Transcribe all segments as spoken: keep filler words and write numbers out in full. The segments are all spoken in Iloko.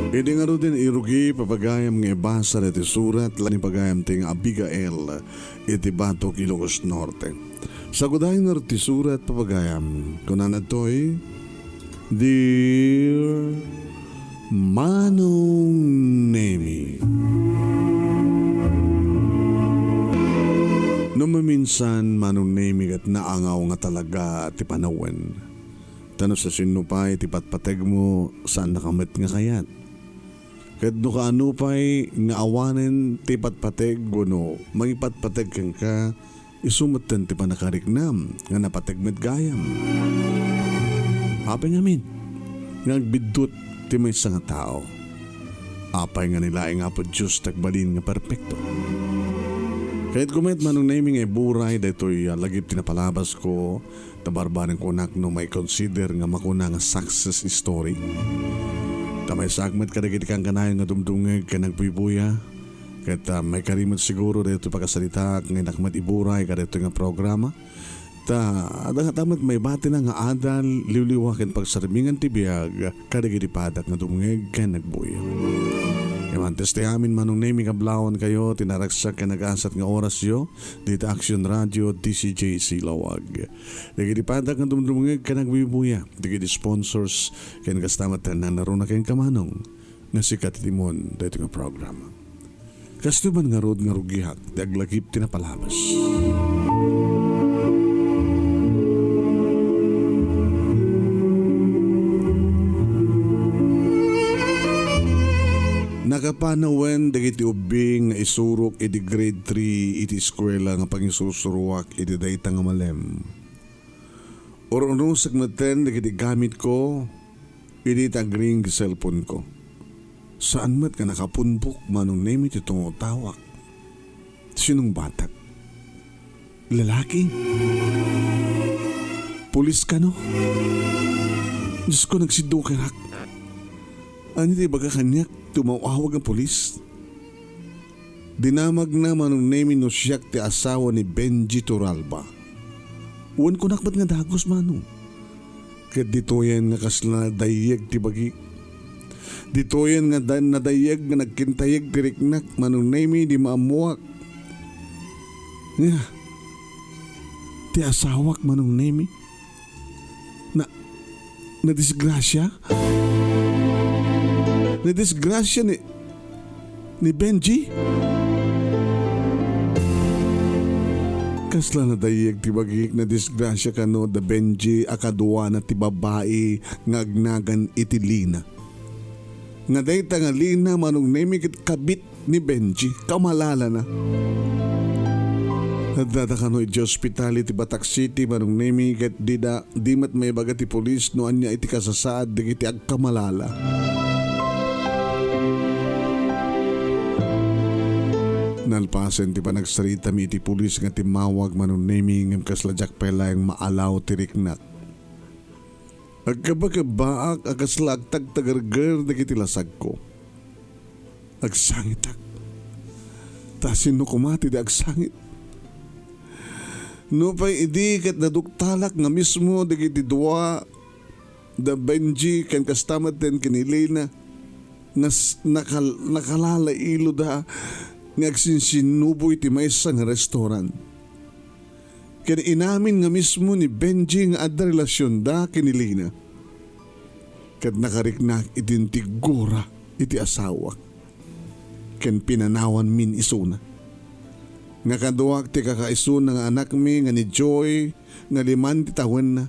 Idi ngaruden, irugi, papagayam, nga ibasa daytoy surat, la ni pagayam ti nga Abigail iti Batok, Ilocos Norte. Sagudayen ngarud ti surat, papagayam. Kunana daytoy, Dear Manong Nemi. No maminsan, Manong Nemi, ket naangaw nga talaga ti panawen. Ta no siasino pay ti patpategmo, saannaka met nga kayat. Ket no kaano pay nga awanen ti patpateg wenno mangipatpateg kenka, isu metten ti pannakariknam nga napateg met gayam. Apay ngamin nga agbiddut ti maysa nga tao? Apay nga ni laeng Apo Dios ti agbalin nga perpekto? Kayatko met, Manong Nemi, nga iburay daytoy a lagip ti napalabasko, ta barbareng kunak no mai-consider nga makuna nga success story. Ta maysaak met kadagiti kankanayon nga dumdumngeg ken nagbuybuya, ket, ah, maikari met siguro daytoy pakasaritaak nga innak met iburay kadaytoy nga programa. Ta adda ngata met maibatina nga adal, liwliwa ken pagsarmingan ti biag kadagiti padak nga dumngeg ken nagbuya. Ngem antes ti amin, Manong Nemi, kablawankayo ti naragsak ken nagasat nga orasyo dita Action Radio, D C J C Laoag. Dagiti padak nga dumdumngeg ken nagbuybuya, dagiti sponsors, ken kasta met ti nanaruna kenka, Manong, nga sika ti timon daytoy nga programa. Kastoy man ngarud nga rugiak ti aglagip ti napalabas. Nakapanawen dagiti ubbing nga isurok idi grade three iti eskuela nga pangisusuroak idi dayta nga malem. Ur-unosek metten dagiti gamitko idi ta agring ti cellphoneko. Saan met nga nakapunbok, Manong Nemi, ti tungutawak. Sinong batak? Lalaki? Pulis kano? Diosko, nagsiddo kanak. Ania ti ibaga kaniak ti umaw-awag nga pulis? Dinamagna, Manong Nemi, no siak ti asawa ni Benji Toralba. Wen, kunak met nga dagus, Manong. Ket ditoyen nga kasla nadayyeg ti bagik. Ditoyen nga da-, nadayyeg nga nagkintayeg ti riknak, Manong Nemi, idi maammoak. Nga, ti asawak, Manong Nemi, na, nadisgrasia? Nadisgrasia ni, ni Benji? Kasla nadayyeg ti bagik, nadisgrasia kano da Benji a kaduana ti babai nga agnagan iti Lina. Nga dayta nga Lina, Manong Nemi, ket kabit ni Benji, kamalalana. Addada kano iti ospital iti Batac City, Manong Nemi, ket dida, di met maibaga ti pulis no ania iti kasasaad dagiti agkamalala. Nalpasen ti panagsaritami iti pulis nga timmawag, Manong Nemi, ngem kasla diak pay laeng maalaw ti riknak. Agkabakabbaak a kasla agtagtagerger dagiti lasagko. Agsangitak. Ta sinno koma ti di agsangit? Nupay idi ket naduktalak nga mismo dagiti dua, da Benji ken kasta met ken ni Lina, nga s-, nakal-, nakalala iloda nga agsinsinnubo iti maysa nga restaurant. Ken inamin nga mismo ni Benji nga adda relasionda ken ni Lina. Ket nakariknak iti intiggura iti asawak. Ken pinanawanmin isuna. Nga kaduak ti kakaisuna nga anakmi nga ni Joy nga lima ti tawenna.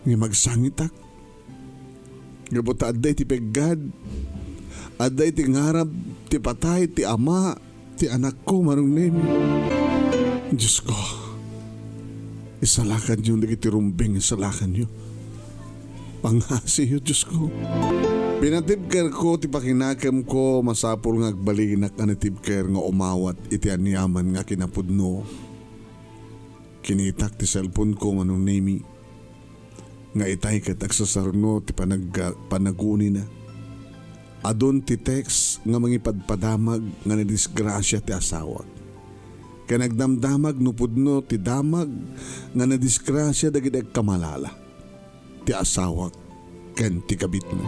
Ngem agsangitak. Gapu ta adda iti peggad, adda iti ngarab ti patay ti ama ti anakko, Manong Nemi. Diosko, isalakanyo dagiti rumbeng nga isalakanyo. Pangngasiyo, Diosko. Pinatibkerko ti pakinakemko, masapul nga agbalinak a natibker nga umawat iti aniaman nga kinapudno. Kinitak ti cellphone ko, Manong Nemi, nga itay ket agsasarno ti panag-, panagunina. Adun ti text nga mangipadpadamag nga nadisgrasia ti asawak. Ken agdamdamag no pudno ti damag nga nadisgrasia dagiti agkamalala ti asawak ken ti kabitna.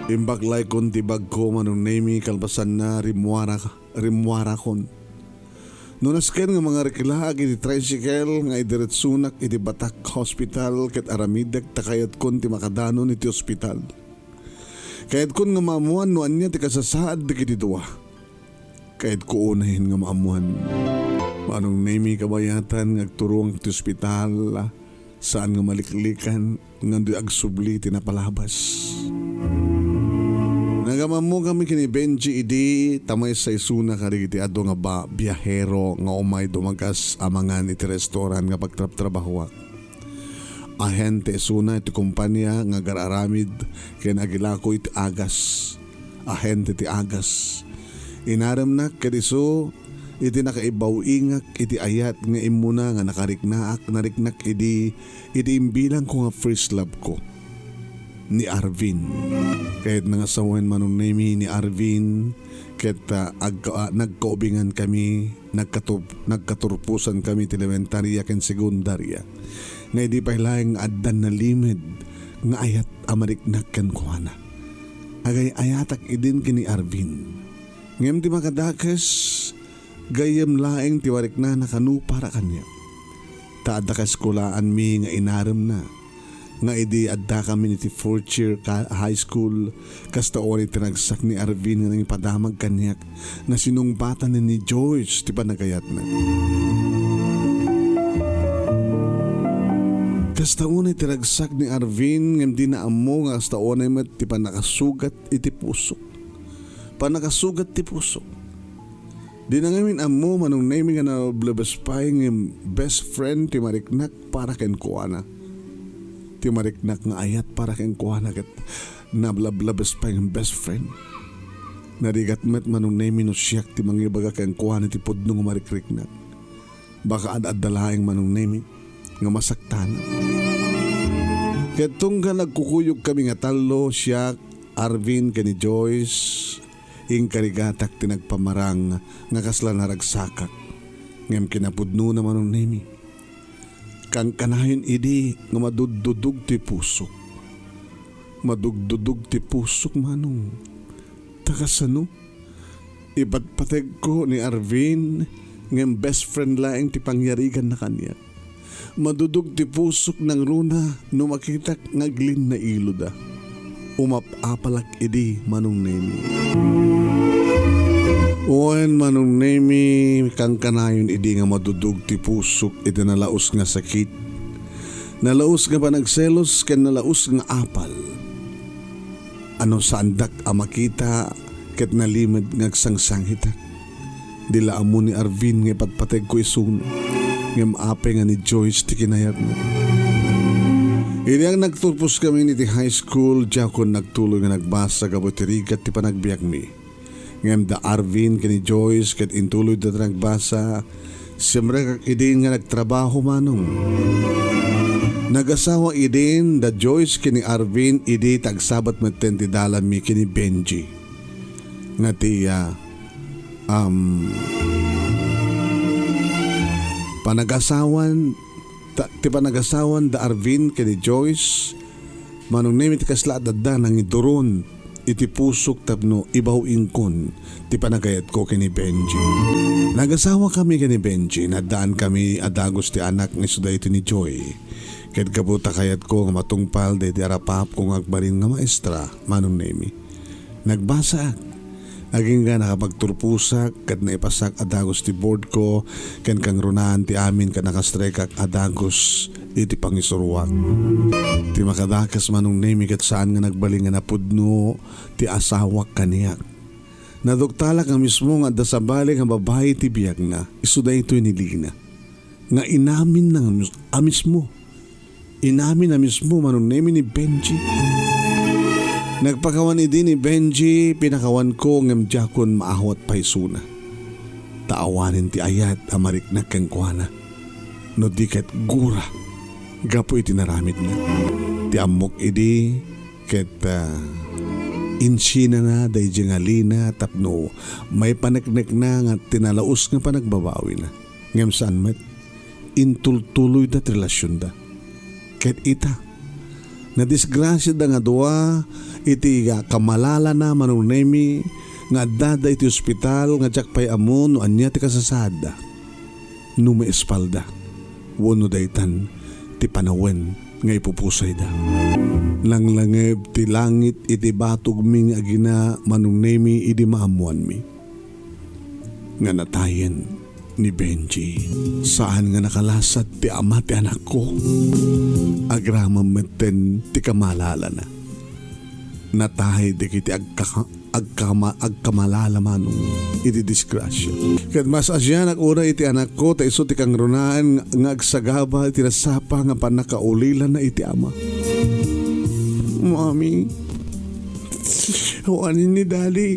Imbaklaykon ti bagko, Manong Nemi, kalpasanna, rimmuara-, rimmuarakon. No nasken nga mangarikla iti tricycle nga idiretsonak iti Batak Hospital ket aramidek ta kayatkon ti makadanon iti ospital. Kayatkon nga maammuan no ania ti kasasaad dagiti dua. Kayatko unayen nga maammuan. Manong Nemi, kabayatan nga agturuan ti ospital, saan nga maliklikan, ngem di agsubli ti napalabas. Nagamammokami ken ni Benji idi, ta maysa isuna kadagiti adu nga ba-, biahero nga umay dumagas a mangan iti restoran nga pagtrabtrabahoak. Ahente isuna iti kompania nga agar-aramid ken agilako iti agas. Ahente ti agas. Inaremnak ket isu iti nakaibaw-ingak iti ayat nga immuna nga nakariknaak, nariknak idi, iti imbilangko nga first love ko, ni Arvin. Kayatna nga sawen, Manong Nemi, ni Arvin, ket, ah, agka-, ah, nagkaubingan kami, nagkatub-, nagkaturposan kami ti elementaria ken sekundaria. Nga idi pay laeng nga addan nalimed nga ayat a mariknak kenkuana. Agay-ayatak idin ken ni Arvin. Ngem ti makadakes, gayyem laeng ti mariknana kano para kaniak. Ta adda kaeskulaanmi nga inaremna, nga idi addakami iti fourth year ka-, high school, kasta unay ti ragsak ni Arvin nga nangipadamag kaniak, nga sinungbatanna ni Joyce ti panagayatna. Kasta unay ti ragsak ni Arvin, ngem dina ammo nga kasta unay met ti pannakasugat iti pusok. Pannakasugat ti pusok. Dina ngamin ammo, Manong Nemi, nga nalablabes pay nga best friend ti mariknak para kenkuana. Ti mariknak nga ayat para kenkuana ket nalablabes pay nga best friend. Narigat met, Manong Nemi, no siak ti mangibaga kenkuana ti pudno nga marikriknak. Baka ad-adda laeng, Manong Nemi, nga masaktanak. Ket tunggal nagkukuyog kami nga tallo, siak, Arvin, ken ni Joyce, inkarigatak ti nagpamarang nga kasla naragsakak. Ngem kinapudnona, Manong Nemi, kankanayon idi nga maduddudog ti pusok. Madugdudog ti pusok, Manong. Ta kasano? Ipatpategko ni Arvin, ngem best friend laeng ti pangyariganna kaniak. Madudog ti pusok nangruna no makitak nga aglinna iloda. Umap-apalak idi, Manong Nemi. Wen, Manong Nemi, kankanayon idi nga madudog ti pusok iti nalaus nga sakit, nalaus nga panagselos, ken nalaus nga apal. Ano saandak a makita ket nalimed nga agsangsangitak. Di la ammo ni Arvin nga ipatpategko isuna, ngem apay nga ni Joyce ti kinayatna. Idi nagturpos kami iti high school, diakon nagtuloy nga nagbasa gapu iti rigat ti panagbiagmi. Ngem da Arvin ken ni Joyce ket intuloyda ti nagbasa, simrekak idin nga nagtrabaho, Manong. Nagasawa idin da Joyce ken ni Arvin idi ta agsabat metten ti dalanmi ken ni Benji. Nga ti, ah, um, panagasawan, ta-, ti panagasawan da Arvin ken ni Joyce, Manong Nemi, ti kasla adda nangiduron iti pusok tapno ibaw-ingkon ti panagayatko ken ni Benji. Nagasawakami ken ni Benji, naddaan kami a dagus ti anak nga isu daytoy ni Joy. Ket gapu ta kayatko nga matungpal daydi arapaapko nga agbalin nga maestra, Manong Nemi. Nagbasaak. Agingga nakapagturposak ket naipasak a dagus ti boardko ken kangrunaan ti amin ket nakastrekak a dagus iti pangisuroak. Ti makadakes, Manong Nemi, ket saan nga nagbalin nga napudno ti asawak kaniak. Naduktalak nga mismo nga adda sabali nga babai ti biagna, isu daytoy ni Lina, nga inaminna nga mis-, a mismo. Inamin a mismo, Manong Nemi, ni Benji. Nagpakawan idi ni Benji, pinakawanko ngem diakon maawat pay isuna. Ta awanen ti ayat a mariknak kenkuana. No di ket gura, gapu iti naramidna. Ti ammok idi ket, ah, insinana daydi nga Lina tapno maipaneknekna nga ti nalaus nga panagbabawina. Ngem saan met, intultuloyda ti relasionda. Ket ita, Nadisgrasiada nga dua iti kamalalana, Manong Nemi, nga addada iti ospital nga diak pay ammo no ania ti kasasaadda. No maispalda, wenno daytan ti panawen nga ipupusayda. Langlangeb ti langit iti batogmi nga agina, Manong Nemi, idi maammoanmi nga natayen ni Benji. Saan nga nakalasat ti ama ti anakko. Agraman metten ti kamalalana. Natay dagiti agkaka-, agkama-, agkamalala, Manong, iti disgrasya. Ket mas asianak unay iti anakko, ta isu ti kangrunaan nga, nga agsagaba iti nasapa nga pannakaulilana iti ama. Mami, awanen ni Daddy.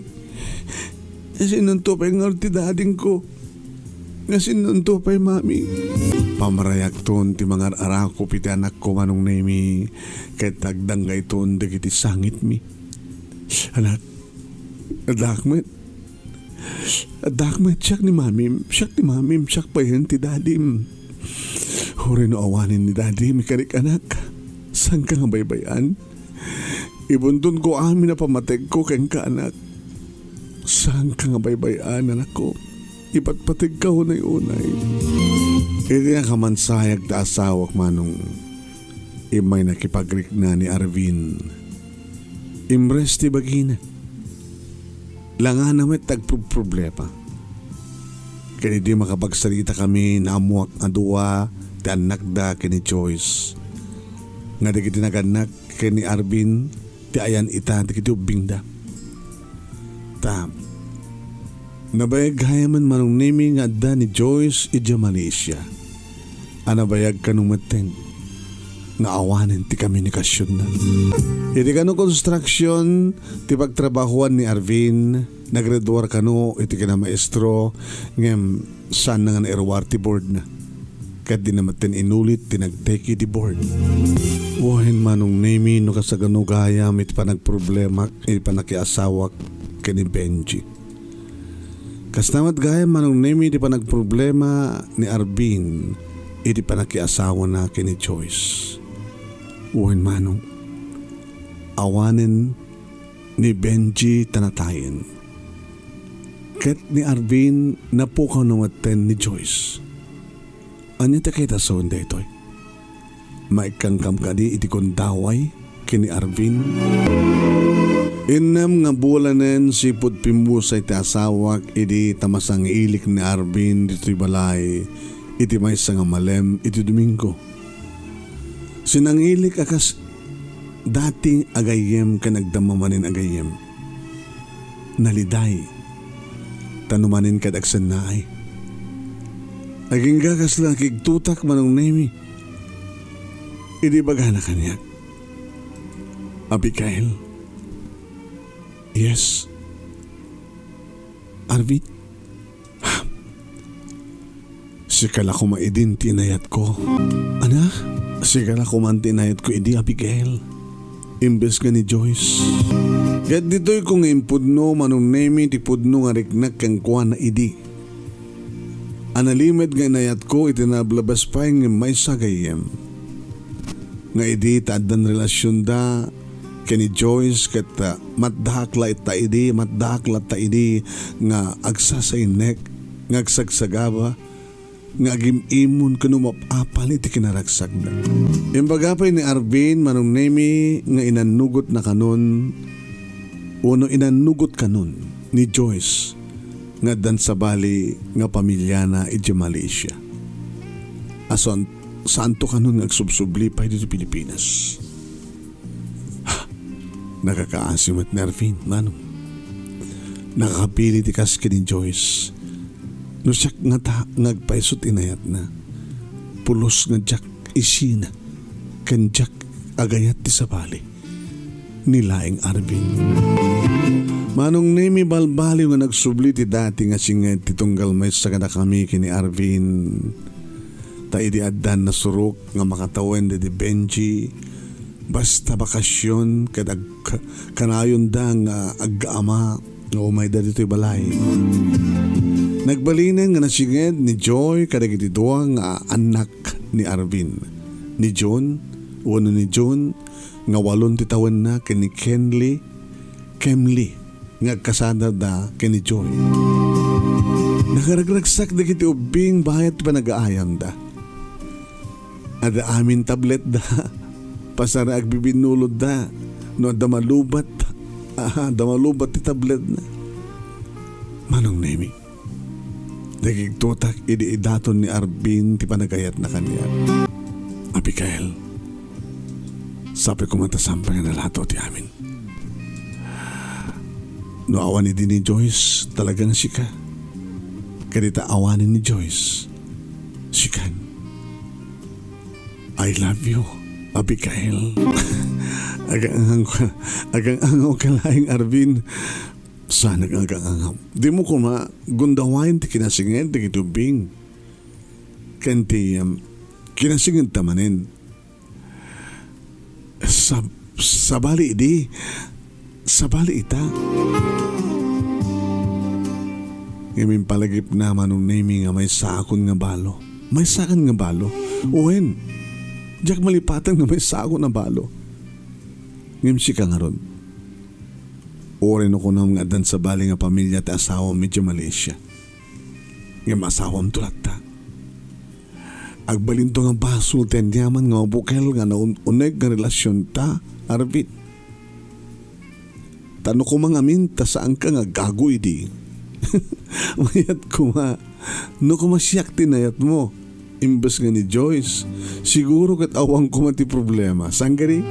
Sinonto pay ngarud ti dadingko. Nga sinonto pay, Mami. Pamarayakton ti mangar-arakop iti anakko, Manong Nemi, ket agdanggayton dagiti sangitmi. Anak, addaak met. Addaak met, siak ni Mamim, siak ni Mamim, siak payen ti Dadim. Uray no awanen ni Dadim, ikarik, anak, saanka nga baybay-an? Ibuntonko amin a pamategko kenka, anak. Saanka nga baybay-an, anakko. Ipatpategka unay-unay. Iti nakamansayag ti asawak, Manong, immay nakipagrikna ni Arvin. Imres ti bagina. Langana met ti agproproblema. Ken idi makapagsaritakami, naammoak a dua ti annakda ken ni Joyce. Nga dagiti nagannak ken ni Arvin, ti ayan ita dagiti ubbingda. Ta, nabayag gayamen, Manong Nemi, nga adda ni Joyce idiay Malaysia a nabayag kano metten nga awanen ti komunikasionna. Iti kano construction ti pagtrabahoan ni Arvin, nagreduar kano iti kinamaestro, ngem saanna nga nairuar ti boardna. Ket dina metten inulit ti nagtake iti board. Wen, Manong Nemi, no kasano gayam iti panagproblemak iti pannakiasawak ken ni Benji. Kasta met gayam, Manong Nemi, iti panagproblema ni Arvin iti pannakiasawana ken ni Joyce. Wen, Manong, awanen ni Benji ta natayen. Ket ni Arvin, napukawna metten ni Joyce. Ania ti kayat a sawen daytoy? Maikkankam kadi iti gundaway ken ni Arvin? Innem nga bulanen sipud pimmusay ti asawak idi ta masangilik ni Arvin ditoy balay iti maysa nga malem iti Domingo. Sinangilik a kas dati a gayyem ken agdama manen a gayyem. Naliday, ta no manen ket agsennaay. Agingga kasla nakigtutak, Manong Nemi. Idi ibagana kaniak, "Abigail." "Yes." "Arvin." "Sika la koma idin ti inayatko." "Ana?" "Sika la koman ti inayatko idi, Abigail, imbes nga ni Joyce." Ket ditoyko nga impudno, Manong Nemi, ti pudno nga riknak kenkuana idi. A nalimed nga inayatko iti nalablabes pay nga maysa a gayyem. Nga idi ta addan relasionda ken ni Joyce ket, ah, matdaak latta idi, matdaak latta idi nga agsasainnek, nga agsagsagaba, nga agim-imon ken umap-apal iti kinaragsakda. Imbaga pay ni Arvin, Manong Nemi, nga inannugotna kanon, wenno inannugot kanon ni Joyce nga addan sabali nga pamiliana idiay Malaysia. A saan-, saanto kanon nga agsubsubli pay ditoy Pilipinas. Ha, nakakaasi met ni Arvin, Manong. Nakakapili ti kas ken ni Joyce. No siak ngata nga agpayso ti inayatna, pulos nga diak isina ken diak agayat ti sabali ni laeng Arvin. Manong Nemi, balbaliw nga nagsubli ti dati nga singed ti tunggal maysa kadakami ken ni Arvin. Ta idi addan nasurok nga makatawen daydi Benji, basta bakasion ket ag-, kanayonda nga aggaama nga umayda ditoy balay. Nagbalinen nga nasinged ni Joy kadagiti dua nga annak ni Arvin, ni John, wenno ni John, nga walon ti tawenna ken ni Kenley, Kemley, nga agkasadada ken ni Joy. Nagaragragsak dagiti ubbing bayat ti panagaayamda. Adda amin tabletda. Pasar agbibinulodda. No adda malubat, ah, adda malubat ti tabletna. Manong Nemi, nagigtotak idi idaton ni Arvin ti panagayatna kaniak. Abigail, sapay koma ta sampay nga nalataw ti amin. No awan idi ni Joyce, talagang sika. Ket ita awanen ni Joyce, sikan. I love you, Abigail. Agang-angawka, agang-angawka laeng, Arvin. Saan nga agang-angaw? Dimo koma gundawayen ti kinasinged dagiti ubbing ken ti, um, kinasingedta manen. Sab-, sabali idi, sabali ita. Ngem impalagipna, Manong Nemi, nga maysaakon nga balo. Maysaakan nga balo? Wen, diak malipatan nga maysaakon a balo. Ngem sika ngarud, uray no kunam nga addan sabali nga pamilya ti asawam idiay Malaysia, ngem asawamto latta. Agbalinto nga basol ti aniaman nga mabukel nga naun-uneg nga relasionta, Arvin. Ta no koma ngamin ta saanka nga gago idi, mayat koma. No koma siak ti nayatmo, imbes nga ni Joyce, siguro ket awan koma ti problema. Saan kadi?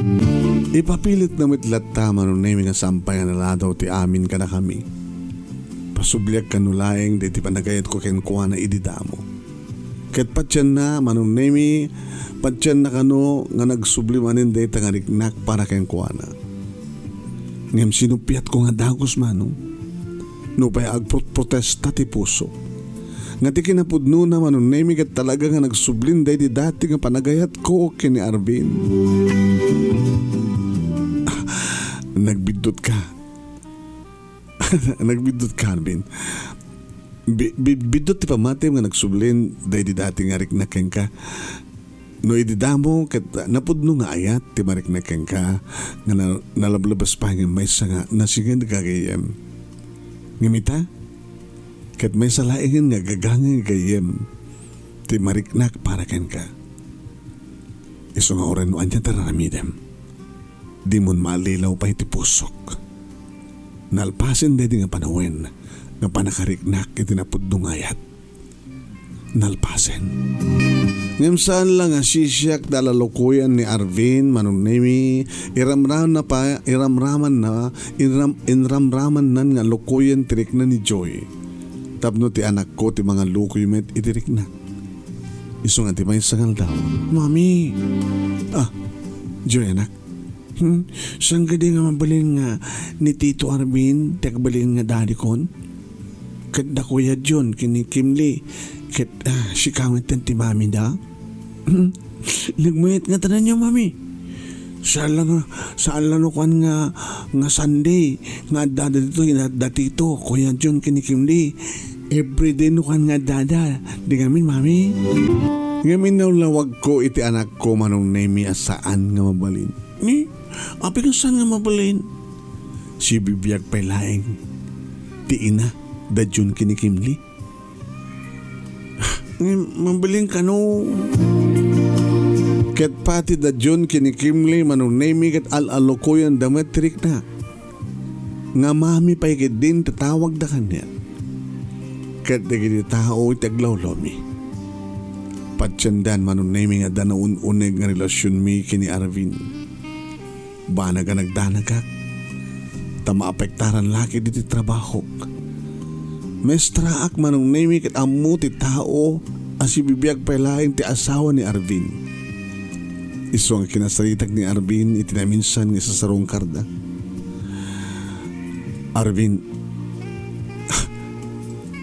Ipapilitna met latta, Manong Nemi, nga sampay nga naladaw ti amin kadakami. Pasubliak kano laeng daydi panagayatko kenkuana idi damo. Ket patienna, Manong Nemi, patienna kano nga nagsubli manen dayta nga riknak para kenkuana. Ngem sinuppiatko nga dagus, Manong. Nupay agprotprotesta ti pusok, nga ti kinapudnona, Manong Nemi, ket talaga nga nagsublin daydi dati nga panagayatko ken ni Arvin. Ah, nagbiddut ka. Nagbiddut ka, Arvin. Bi-, bi-, biddut ti pammatim nga nagsublin daydi dati nga riknak kenka. No idi damo ket napudno nga ayat ti mariknak kenka nga na-, nalablabas pay nga maysa nga nasinged gayyem. Ngem ita, ket maysa laengen nga gagangay gayyem ti mariknak para kenka. Isu nga uray no ania ti ar-aramidem, dimon maallilaw pay ti pusok. Nalpasen daydi nga panawen nga pannakariknak iti napudno nga ayat. Nalpasen. Ngem saan la nga sisiak ta alalukoyan ni Arvin, Manong Nemi, iramramna pa, iramramanna, inram-, inramramannan nga alukoyen ti rikna ni Joy. Tapno ti anakko ti mangalukoy met iti riknak. Isu nga ti maysa nga aldaw, Mami! Ah, Joy, anak, Hmm? Saan kadi nga mabalin nga ni Tito Arvin ti agbalin nga daddy kon? Ket da Kuya John ken ni Kimli, ket, ah, sika met ti mamida? Hmm? Nagmayat nga tanan, Mami. Saan la nga, saan la no kuan nga, nga Sunday nga addada ditoy da, da Tito, Kuya John ken ni Kimli. Everyday no kuan nga addada. Di ngamin, Mami. Ngem inawlawagko iti anakko, Manong Nemi, a saan nga mabalin. Ni, apay nga saan nga mabalin? Sibibiag pay laeng ti ina da Jun ken ni Kimli. Ni, mabalin kano? Ket pati da Jun ken ni Kimli, Manong Nemi, ket al-alukoyanda met ti riknak. Nga mami pay ketdin tatawagda kaniak. Ket dagiti tao iti aglawlawmi. Patiendan, Manong Nemi, nga adda naun-uneg nga relasionmi ken ni Arvin. Banag a nagdanagak, ta maapektaran la ketdi ti trabahok. Maestraak, Manong Nemi, ket ammo ti tao a sibibiag pay laeng ti asawa ni Arvin. Isu nga kinasaritak ni Arvin iti naminsan nga isasarungkarda. Arvin,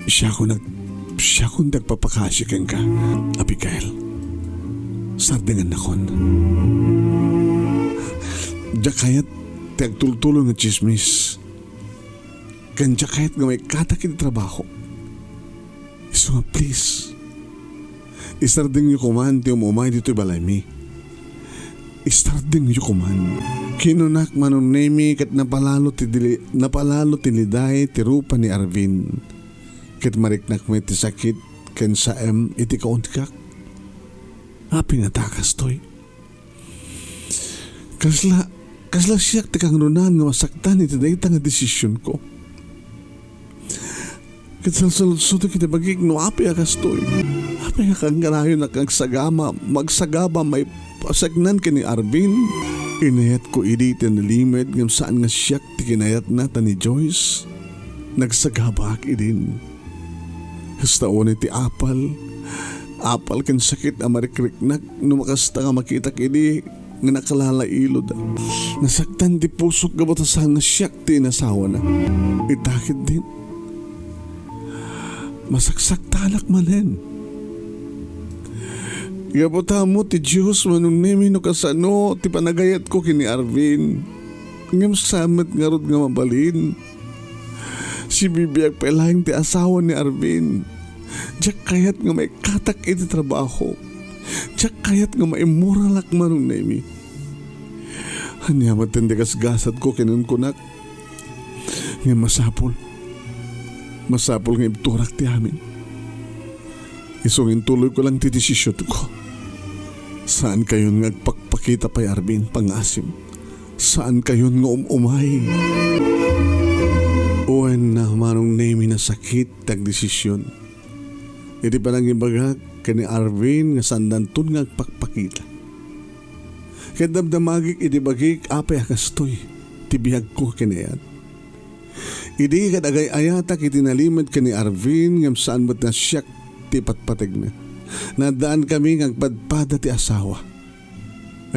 siakon nag-, siakon ti agpapakasi kenka, Abigail. Sardengannakon. Diak kayat ti agtultulon nga tsismis. Ken diak kayat nga maikkatak iti trabaho. Isu nga, please, isardengyo koman ti um-umay ditoy balaymi. Istardingyo koman. Kinunak, Manong Nemi, ket napalalo ti dili-, napalalo ti liday ti rupa ni Arvin. Ket mariknak met ti sakit ken saem iti kaunegak. Apay ngata a kastoy? Kasla, kasla siak ti kangrunaan nga masaktan iti dayta nga desisionko. Ket salsaludsodek iti bagik no apay a kastoy. Apay nga kangkanayon a agsagama, magsagaba maipasagnan ken ni Arvin? Inayatko idi ti nalimed ngem saan nga siak ti kinayatna ta ni Joyce. Nagsagabaak idin. Kasta unay ti apal, apal ken sakit a marikriknak no makasta nga makitak idi nga nakalalailod. Nasaktan ti pusok gapu ta saan nga siak ti inasawana. Ita ketdin, masaksaktanak manen. Gapu ta ammo ti Dios, Manong Nemi, no kasano ti panagayatko ken ni Arvin. Ngem saan met ngarud nga mabalin. Sibibiag pay laeng ti asawa ni Arvin. Diak kayat nga maikkatak iti trabaho. Diak kayat nga maimoralak, Manong Nemi. Ania met ti gasgasatko ken kunkunak? Ngem masapul. Masapul nga ibturak ti amin. Isu nga intuloyko lang ti desisionko. Saankayon nga agpakpakita pay, Arvin, pangngaasim. Saankayon nga um-umay. Wen, Manong Nemi, nasakit ti agdesision. Iti panangibagak ken ni Arvin nga saandanton nga agpakpakita. Ket damdamagik iti bagik apay a kastoy ti biagko ken ni Ayat. Idi ket agay-ayatak iti nalimed ken ni Arvin ngem saan met nga siak ti ipatpategna. Naaddaankami nga agpadpada ti asawa.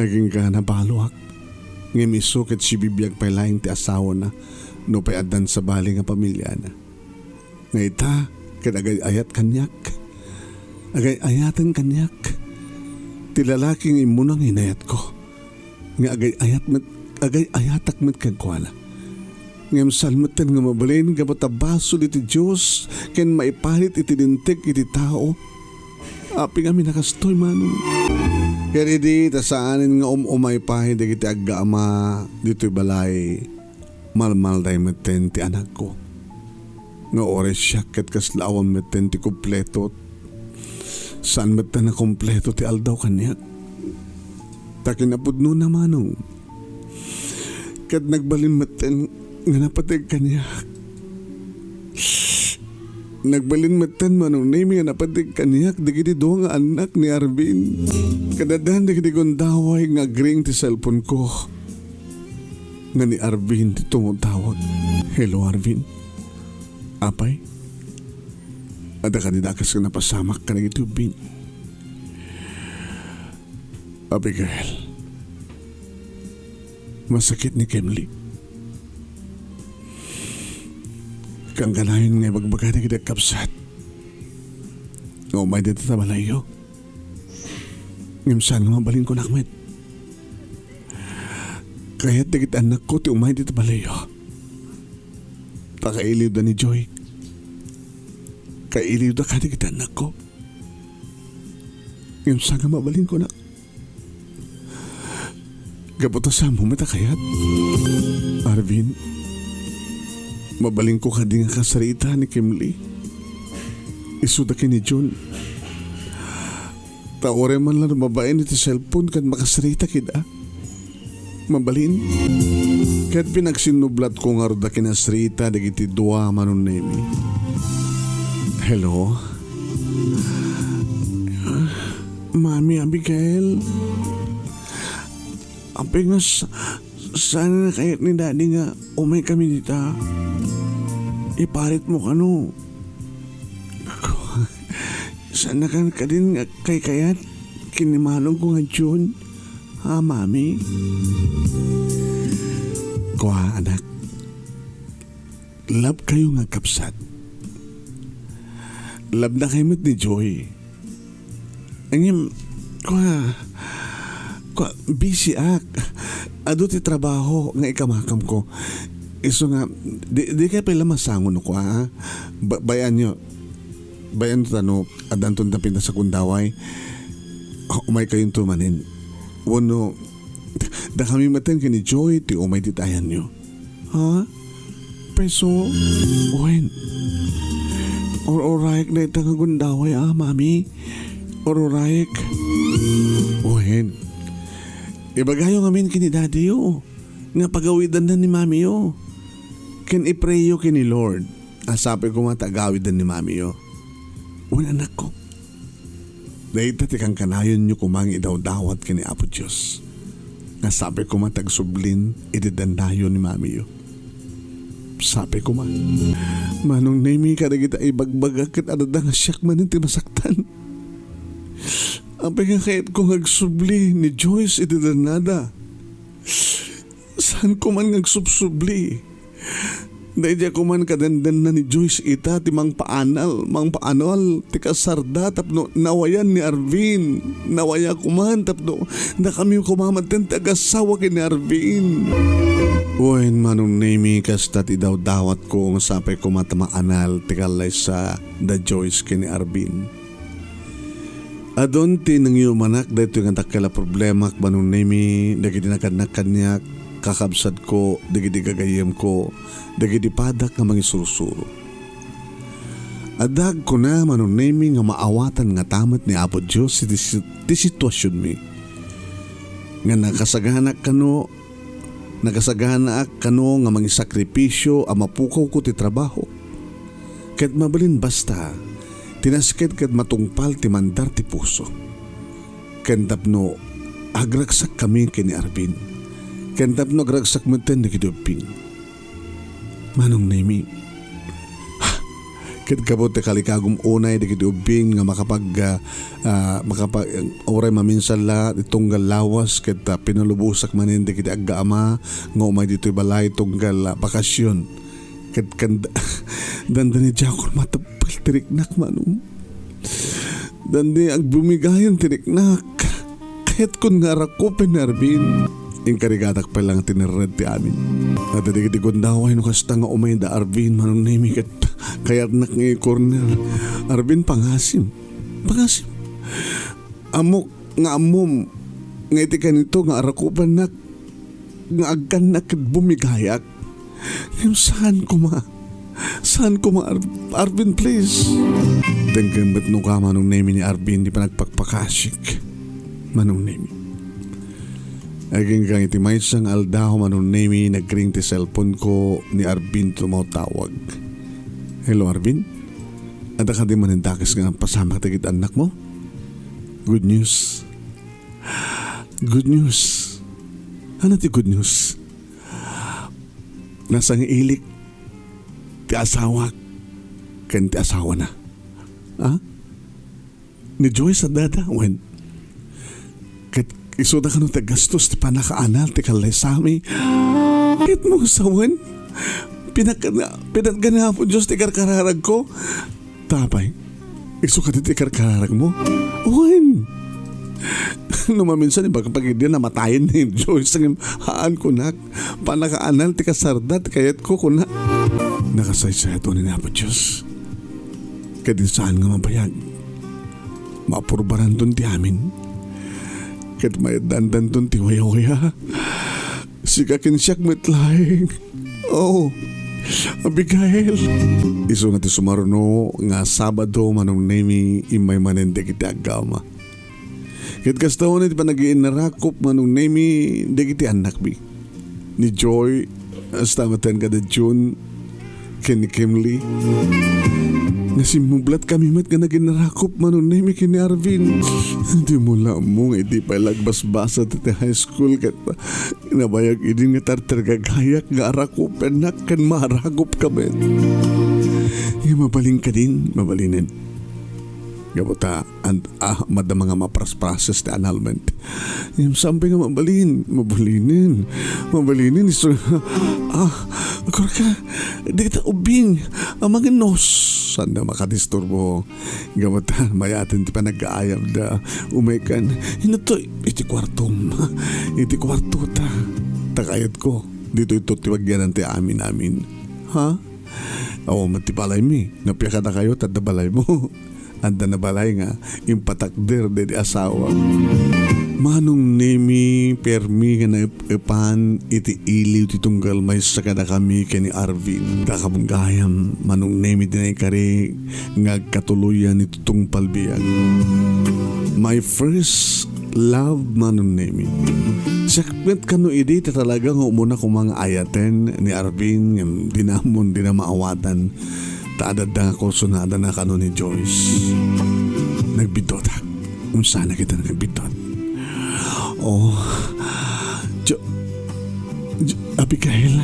Agingga nabaloak, ngem isu ket sibibiag pay laeng ti asawana nupay addan sabali nga pamiliana. Nga ita ket agay-ayat kaniak. Agay-ayaten kaniak ti lalaki nga immuna nga inayatko. Nga agay-ayat met, agay-ayatak met kenkuana. Ngem saan metten nga mabalin gapu ta basol iti Dios ken maiparit iti linteg iti tao. Apay ngamin a kastoy, Manong? Ket idi ta saanen nga um-umay pay dagiti aggaama ditoy balay, malmalday metten ti anakko. Nga uray siak ket kasla awan metten ti kumpleto. Saan metten a kumpleto ti aldaw kaniak. Ta kinapudnona, Manong, ket nagbalin metten nga napateg kaniak. Nagbalin metten, Manong Nemi, nga napateg kaniak dagiti dua nga annak ni Arvin. Ket addan dagiti gundaway nga agring ti cellphone-ko nga ni Arvin ti tumutawag. Hello, Arvin. Apay? Adda kadi dakes nga napasamak kadagiti ubbing? Abigail, masakit ni Kimli. Kangkanayon nga ibagbaga dagiti agkabsat nga umay dita ta balayyo. Ngem saan nga mabalin kunak met. Kayat dagiti annakko ti umay dita balayyo. Ta kailiwda ni Joy. Kailiwda kadagiti annakko. Ngem saan nga mabalin kunak. Gapu ta saan mo met a kayat, Arvin, mabalinko kadi nga kasarita ni Kimli. Isuda ken ni Jun. Ta uray man la no babaen iti cellphone ket makasarita kida. Mabalin. Ket pinagsinnublatko ngarud a kinasarita dagiti dua, Manong Nemi. Hello? Mami Abigail? Apay nga s-, saan nga kayat ni Daddy nga umay kami dita? Iparit mo kano? Saan na kan kadin nga kaykayat ken ni manong ko nga Jun? Ha, Mami? Kua, anak. Love kayo nga agkabsat. Love na kayo met ni Joy. Ngem, kua, kua, busy ak. Adu ti trabaho nga ikamakam ko. Isu nga, di, di kayo pala masango no kua, ha? Ba-, bayan nyo. Bayan ta no, addanton ta pintas a gundaway. Umay kayonto manen. Wenno, Dakami metten ken ni Joy ti umay ti tayanyo. Ha? Peso? Wen. Ur-urayek dayta nga gundaway a, mami. Ur-urayek. Wen. Ibagayo ngamin ken ni daddyyo nga pagawidanna ni mamiyo. Ken iprayyo ken ni Lord a sapay koma ta agawidan ni mamiyo. Wen, anakko. Dayta ti kankanayonyo koma nga idawdawat ken ni Apo Dios. Nga sapay koma ta agsublin iti dannayo ni mamiyo. Sapay koma. Manong Nemi, kadagita ibagbagak ket adda nga siak manen ti masaktan. Apay nga kayatko nga agsubli ni Joyce iti dannada? Saan ko man nga agsubsubli. Daydiay ko man kadandanna ni Joyce ita ti mangpaanal, mangpaanal ti kasarda tapno nawayan ni Arvin. Nawaya ko man tapno dakami koma metten ti agasawa ken ni Arvin. Wen, Manong Nemi, kasta ti dawdawatko nga sapay koma ta maanal ti kallaysa da Joyce ken ni Arvin. Adun ti nangyumanak daytoy nga dakkel a problemak, Manong Nemi, dagiti nakannak kaniak, kakabsatko, dagiti gagayyemko, dagiti padak nga mangisursuro. Adda agkuna, Manong Nemi, nga maawatan ngata met ni Apo Dios iti si-, ti situasionmi. Nga nakasaganak kano Nakasaganaak kano nga mangisakripisio a mapukawko ti trabaho. Ket mabalin basta, ti nasket ket matungpal ti mandar ti puso. Ken tapno agragsakkami ken ni Arvin. Ken tapno agragsak metten dagiti ubbing. Manong Nemi, ket gapu ti kalikagum unay dagiti ubbing nga makapag-, ah, ah, makapag-, uray maminsan la ti tunggal lawas ket, ah, pinalubosak manen dagiti aggaama nga umay ditoy balay tunggal, ah, bakasion. Ket kan-, dandani diakon mateppel ti riknak, Manong. Dandi agbumigayan ti riknak. Kayatkon nga arakupen ni Arvin. Inkarigatak pay lang ti nerred ti amin. Adda dagiti gundaway no kasta nga umay da Arvin, Manong Nemi, ket kayatnak nga i-corner. Arvin, pangasim. Pangasim. Ammok nga ammom nga iti kanito nga arakupennak nga agkannak ket bumigayak. Ngem saan koma? Saan koma, Ar-, Arvin, please? Denggen met no ka, Manong Nemi, ni Arvin ti panagpakpakasik. Manong Nemi. Agingga iti maysa nga aldaw, Manong Nemi, nagring ti cellphone ko ni Arvin tumawtawag. Hello, Arvin? Adda kadi manen dakes nga pasamak dagiti annakmo? Good news. Good news. Ano ti good news? Nasangailik ti asawak ken ti asawana. Ha? Ni Joyce a dada, wen. Ket isuda kano ti gastos ti pannakaanal ti kallaysami. Ket mo sawen, pinagkana-, pinatgan ni Apo Dios ti karkararagko. Tapay, isu kadi ti karkararagmo? Wen. No maminsan, ibagak pay idi namatayen ni Joyce, ngem haan kunak, pannakaanal ti kasarda ti kayatko, kuna. Nakasaysayat unay ni Apo Dios. Ket saan nga mabayag. Maapurbaranton ti amin. Ket maitdandanton ti wayawaya. Sika ken siak met laeng. Oh, Abigail. Isu nga ti sumaruno nga Sabado, Manong Nemi, immay manen dagiti aggauma. Ket kasta unay ti panagiinnarakop, Manong Nemi, dagiti annakmi. Ni Joy, hasta metten kada June, ken ni Kimli. Nga simmublat kami met nga naginnarakop, Manong Nemi, ken ni Arvin. Dimo la ammo nga idi pay la agbasbasa ti high school ket nabayag idi nga tartargagayak nga arakupennak ken maarakop kami. Nga mabalin kadin, mabalinen. Gapu ta, an-, ah, madama nga maprasprases ti annulment. Ngem saan pay nga mabalin, mabalinen. Mabalinen, isu-, ah, agkurka, dagita ubbing, a mangennos. Saan nga makadisturbo. Gapu ta, mayaten ti panagayamda. Umay kan, inuttoy, iti kuartom. Iti kuartota. Ta kayatko, ditoy to ti agyanan ti amin-amin. Ha? Awan met ti balaymi. Napia kadakayo, ta adda balaymo. Adda na balay nga impatakder daydi asawa. Manong Nemi, permi nga naep-epan iti iliw ti tunggal maysa kadakami ken ni Arvin. Dakam gayam, Manong Nemi, ti naikari nga agkatuloyan iti tungpal biag. My first love, Manong Nemi. Siak met kano idi ta talaga nga umuna koma nga ayaten ni Arvin ngem dina ammo, dina maawatan ta adda nga kurso na adda na kano ni Joyce. Nagbiddutak. Unsanak ita nga nagbiddutak? Oh, Jo-, Jo-, Abigail.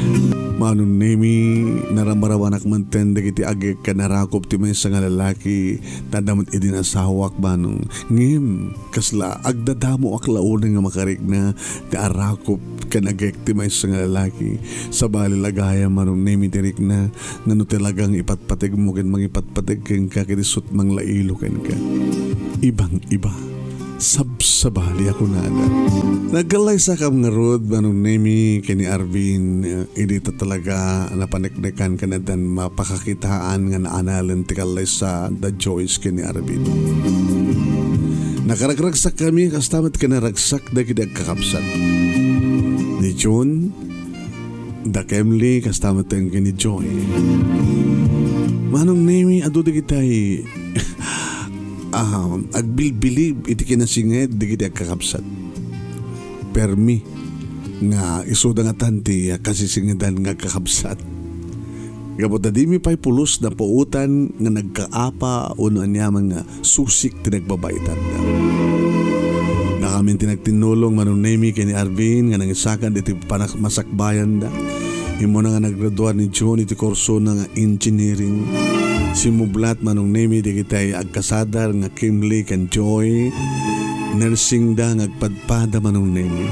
Manong Nemi, naramarawanak manten dagiti agek ken arakop ti maysa nga lalaki, ta adda met idi nasawak, Manong. Ngem, kasla, agdadamoak la unay nga makarikna ti arakop ken agek ti maysa nga lalaki. Sabali la gayam, Manong Nemi, ti rikna, nga no talagang ipatpategmo ken mangipatpateg kenka ket isut' manglailo kenka. Ibang-iba. Sabsabali a kunada. Nagkallaysakam ngarud, Manong Nemi, ken ni Arvin, eh, idi ta talaga napaneknekan ken addan mapakakitaan nga naanalen ti kallaysa da Joyce ken ni Arvin. Nakaragragsakkami, kasta met ken naragsak dagiti agkakabsat. Ni June, da Kemli, kasta met ken ni Joy. Manong Nemi, adu dagitay, ah, agbilbilib iti kinasinged dagiti agkakabsat. Permi nga isuda ngatan ti kasisingedan nga agkakabsat. Gapu ta dimi pay pulos napuotan nga nagkaapa wenno aniaman nga susik ti nagbabaitanda. Dakami ti nagtinnulong, Manong Nemi ken ni Arvin, nga nangisakad iti panagmasakbayanda. Immuna nga naggraduar ni June iti kursona nga engineering. Simmublat, Manong Nemi, dagitay agkasadar nga Kimli ken Joy. Nursing da nga agpadpada, Manong Nemi.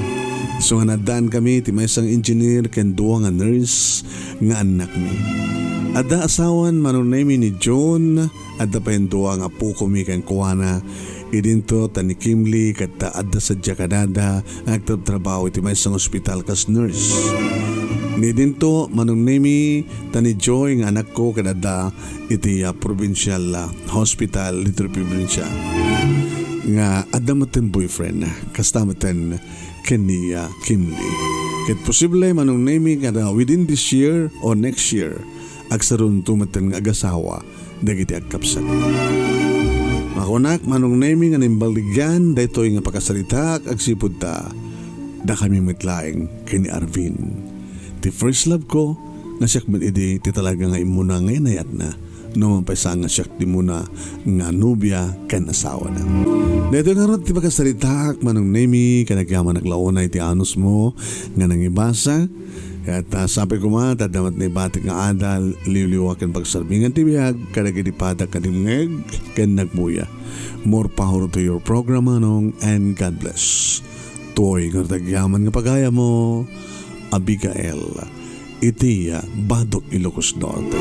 So nga naddaan kami ti maysa nga engineer ken dua nga nurse nga annakmi. Adda asawan, Manong Nemi, ni June, adda pay dua nga apokomi kenkuana. Idinto ta ni Kimli ket ta adda sadiay kadada nga agtrabtrabaho iti maysa nga ospital kas nurse. Ni dinto, Manong Nemi, ta ni Joy nga anakko ket adda iti, ah, provincial, ah, hospital ditoy probinsya. Nga adda met ti boyfriend, kasta met ken ni, ah, Kimli. Ket posible, Manong Nemi, nga within this year or next year, agsarunto met nga agasawa dagiti agkabsat. Makunak, Manong Nemi, nga naimbaligan daytoy nga pakasaritaak agsipud ta dakami met laeng ken ni Arvin. Ti first love ko, nga siak met idi ti talaga nga immuna nga inayatna, no man pay saan nga siak ti immuna nga nobia ken asawana. Daytoy ngarud ti pakasaritaak, Manong Nemi, ken agyamanak la unay ti anusmo nga nangibasa. Ket, ah, sapay koma, ta adda met naibatik nga adal, liwliwa ken pagsarbingan ti biag, kadagiti padak nga dimngeg ken nagbuya. More power to your program, Manong, and God bless. Toy nga agyaman nga pagayammo, Abigail, iti, ah, Batok, Ilocos Norte.